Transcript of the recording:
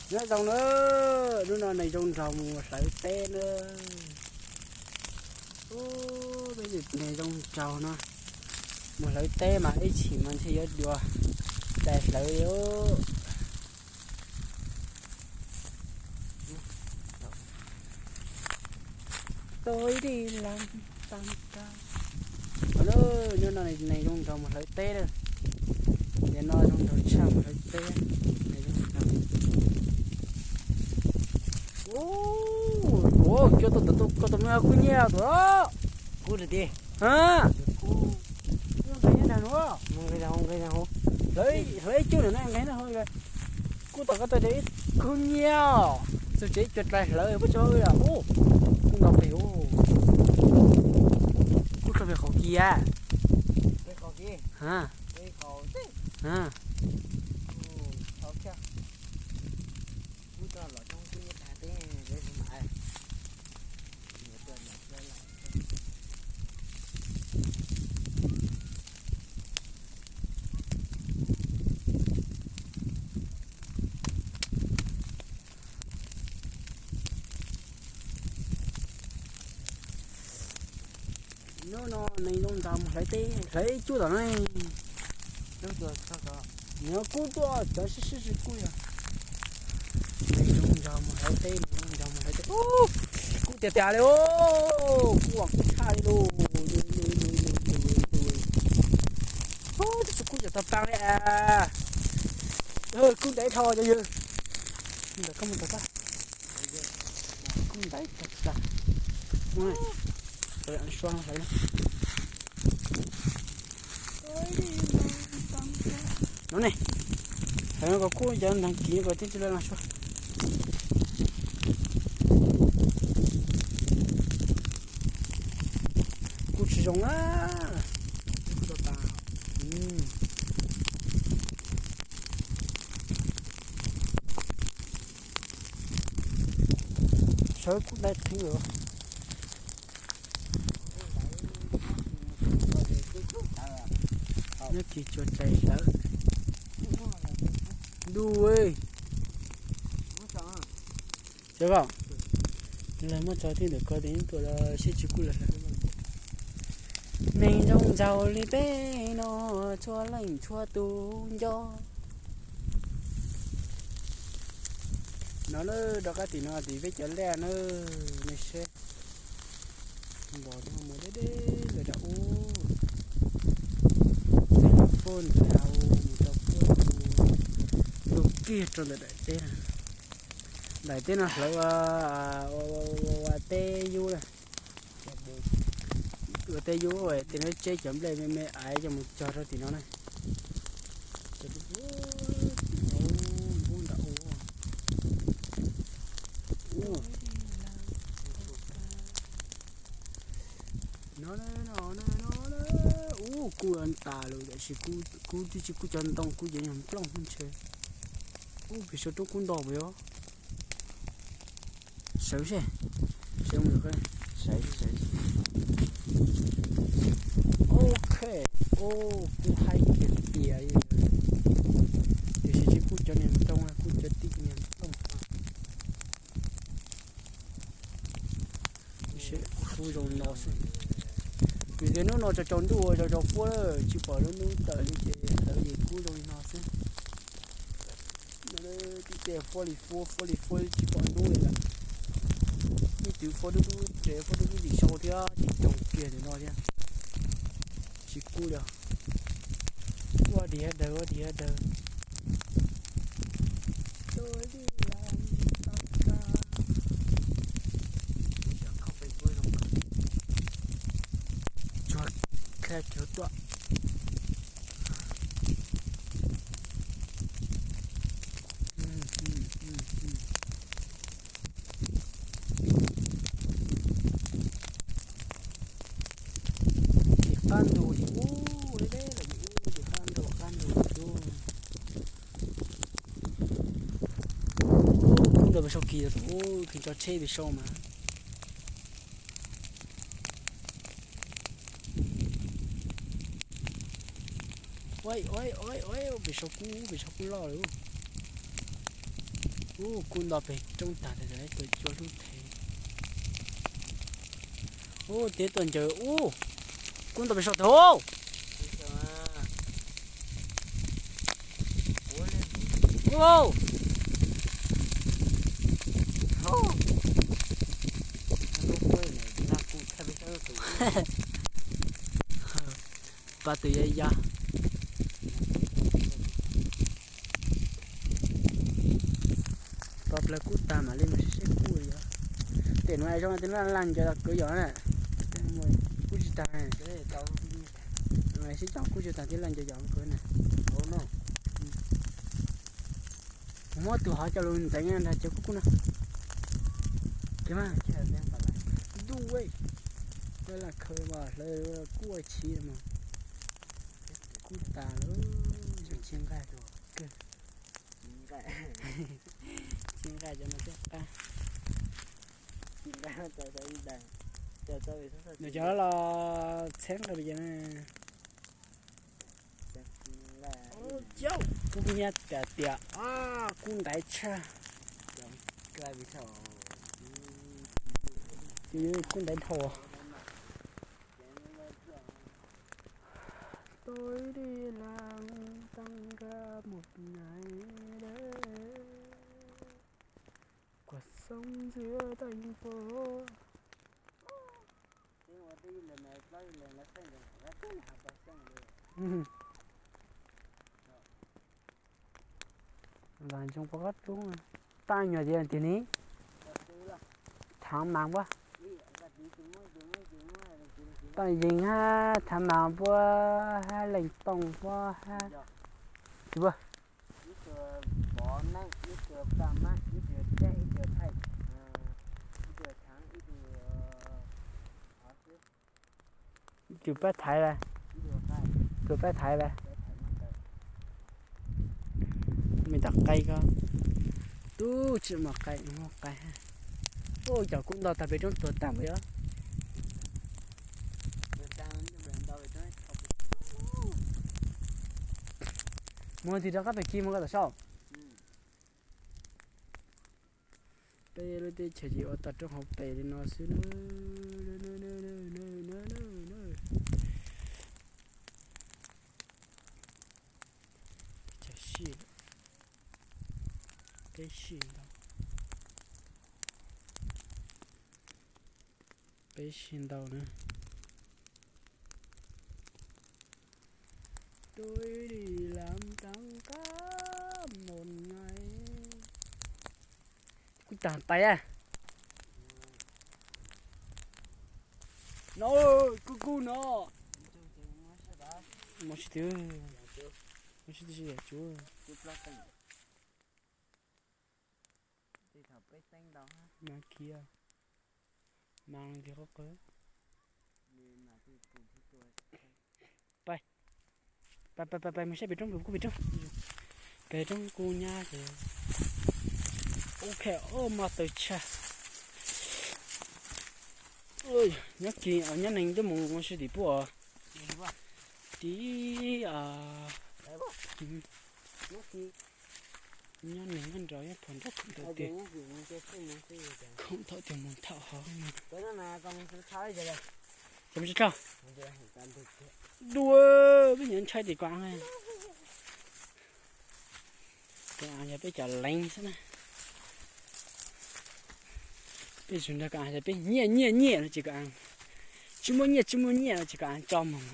Nyob zoo na, hnub no neeg zoo nraug mus hlawv teb na. Ub, peb neeg zoo nraug no mus hlawv teb mas ib chim mas ntshe yuav dua tais hlawv li. Tôi đi làm tăng ca. Hnub no neeg zoo nraug mus hlawv teb na. Nim no zoo nraug tshaj mus hlawv teb. Neeg zoo nraug. Ua, cua tuaj ntawm tuaj koj tus me kub nyiab tuaj. Kub tiag tiag. Ha, nqis nyob nram no. Mus nqis nram hauv, nqis nram hauv. Hlawv, hlawv ib cub nram no nqis nram hauv. Kub tom ko taw tias ib kub nyiab, txog tsev cua rais hlawv puab tso ua ub, kub nkaus pes ub. Kub tso pem qaum kis a. Ha, ha. Hnub no neeg zoo nraug mus hlawv teb, hlawv ib cub tom no. Nyob kub tuaj cov sib sib sib kub yog. Neeg zoo nraug mus hlawv teb, neeg zoo nraug mus hlawv teb. Ub, kub tiag tiag li os, kub uas kub tshaj li lauj. Ub, tus kub cov tog pab li. Kub ntev dhau cov yawg. Ntawm koj mus tod tag. Kub ntev tag tag. Ua, sua no hlawv no. No ne, hlawv no kom kub cov ntaag kis kom tib tsi lawv no sua. Kub tsis zoo na. Sawv kub ntev heev lawm. Nyob kis tsuas rais hlawv. Ntuj, sawv os, lawv muab tso tib ntawm ko ces tuaj los sib tsis kub lawm. Neeg zoo nraug li peb no txhua leej txhua tus nco. No na, rov qab tim no tim peb cov laj na, nej seb. Npog no mus deb deb lawm rau ub, peb los puag ntawm hauv mus rau puag tus kiag rau ntawm daim teb na. Daim teb no hlawv ua, ua teb yub na. Ua teb yub, tim no tseb cov nplej me me aiv coj mus cog rau tim no na. Ub, nram ub. No, no, no, ub, kub tas lawm tiam sis kub twb tsis kub cov ntoo, kub cov nyuag nplooj ntshe. Ub, pem saum roob kub ntau puas yog? Sawv seb, sawv mus, sawv, sawv. Ok, ub, kub haib tiag tiag li. Tiam sis tsis kub cov niag nplooj, kub cov tib niag nplooj. Kub zoo no xwb. Vim tias hnub no tsaus tsaus ntuj tsaus tsaus fuab tsis pom lub hnub tawm li ces hlawv ces kub zoo li no xwb. Tib ce fuab li fuab, fuab li fuab tsis pom hnub li lawm. Ib twv fuab dub dub, tsev fuab dub dub tim sau thiab tsis coom kiag ntawm no thiab. Tsis kub li. Ua diav daws, ua diav daws. Tsuag khaj kiag tuaj. Tim qab ntug tim ub, deb deb lawm tim ub, tim qab ntug qab ntug tim ub. Kub ntawd pem sau kis, kis tso tsheb pem sau mas. Ua, ua, ua, pem sau kub, pem sau kub loj lawm. Ub, kub nto pem roob tag, tus cua hlub thev. Ub, tib tuaj ncaws ub, kub nto pem saum tag ub. Ub, pab tus yaj yaj. Pab plaws kub tag mam li mus sib sib kub yom. Tiam no zoo tias laj laj ncaws los kwv yom na. Kub tsis tag. Sib coj kub tsis tag thiab laj ncaws yom kwv na. Mus muab tus hov coj lug ntxeev nrog cov kub kub no. Kiag mas. Ntuj, laj laj khaws mas hlawv kub ua chiv mas. Kub tas lawm, tsis nqaij kawg. Tsis nqaij cov no thiab qab. Nws cov los txheeb nqaij pes ces na. Kub hnyiab tias tias kub ntaiv tshaj. Kub ntaiv dhau. Tôi đi làm tăng ca một ngày đêm, cuộc sống giữa thành phố. Los ntsoog pov qab roob, tab nyuag tiag tiag ni. Thav mas puab, toj yees hab thav mas puab hab leej tooj puab hab. Tsis puab. Ib tug pab thaiv, ib tug pab thaiv. Me ntawm qaib ko, tub tsis muaj qaib, muaj qaib hab. Ub, cov kub nto tag pem roob tuag tag npaum yog. Mus tig rov qab pem kis mus koj tom saum. Peb lub teb chaws ces ua toj roob hauv pes li no xwb na. Peb sij ntau, peb sij ntau na. Tôi đi làm tăng ca một ngày. Kuj tag tais a. No, kuj kuj no. Muaj sib twv, muaj sib twv yam tsuav. Mas khiav, mas khiav qhov qhov. Pais, pais, pais, pais mus saib pem roob, pem kuj pem roob, pem roob kuj nyab ces. Ok, o mas tawm tshaj. Nyob kis nyob neeg twb mus sib tim puab os. Tiv nyob neeg nyob nraud nyob puag nraud khoom thaum tias, khoom thaum tias mus thaum hov. Ces mus tso, dua, peb nyiam ntshai tim koj aav. Koj aav yog peb cov leev xwb na. Peb zug nrog koj aav yog peb nyiaj nyiaj nyiaj no ces koj aav, tsis muaj nyiaj tsis muaj nyiaj no ces koj aav tso moog.